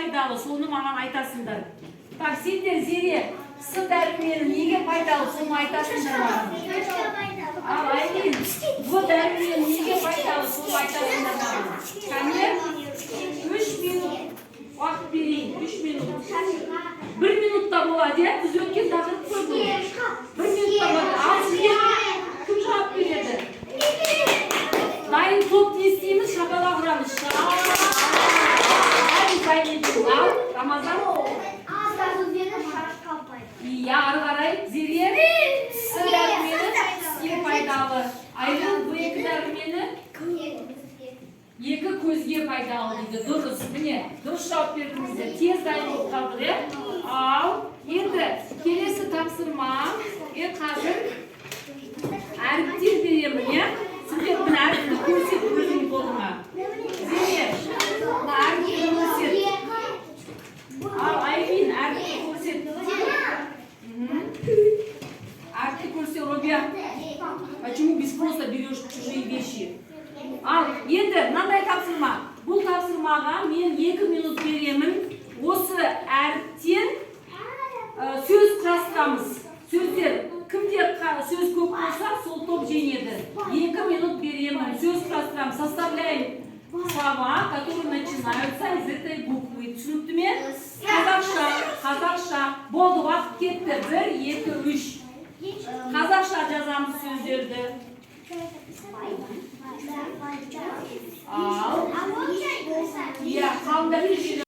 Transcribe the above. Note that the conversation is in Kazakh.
пайдалы, соны маған айтасыңдар. Так, сендер, Зере, С дәрумені неге пайдалы, соны айтасыңдар маған. Ал, Айлин, В дәрумені неге пайдалы, соны айтасыңдар маған. Кәне, 3 минут уақыт берейін, 3 минут. Бір минутта болады, иә? Біз өткен тақырып қой бұл. Бір минутта болады. Ал сіздер, кім жауап береді? Дайын топ, не істейміз? Шапалақ ұрамыз. Дайын. Ал, Рамазан? Иә, ары қарай, Зере, С дәрумені тіске пайдалы. Айлин, В екі дәрумені екі көзге пайдалы дейді. Дұрыс, міне, дұрыс жауап бердіңіздер. Тез дайын болып қалдық, иә? Ал, енді келесі тапсырма. Мен қазір әріптер беремін, иә? Сендер, міне, әріпті көрсет өзіңнің қолыңа. Зере, мына әріпті көрсет. Ал, Айлин, әріпті көрсет. Әріпті көрсет, Робия. Почему без спроса берешь чужие вещи? Ал, енді мынандай тапсырма. Бұл тапсырмаға мен 2 минут беремін. Осы әріптен сөз құрастырамыз. Сөздер, кімде сөз көп болса, сол топ жеңеді. 2 минут беремін. Сөз құрастырамыз. Составляем слова, которые начинаются из этой буквы. Түсінікті ме? Қазақша, қазақша. Болды, уақыт кетті. Бір, екі, үш. Қазақша жазамыз сөздерді. Ал, иә, қалың дәптерге.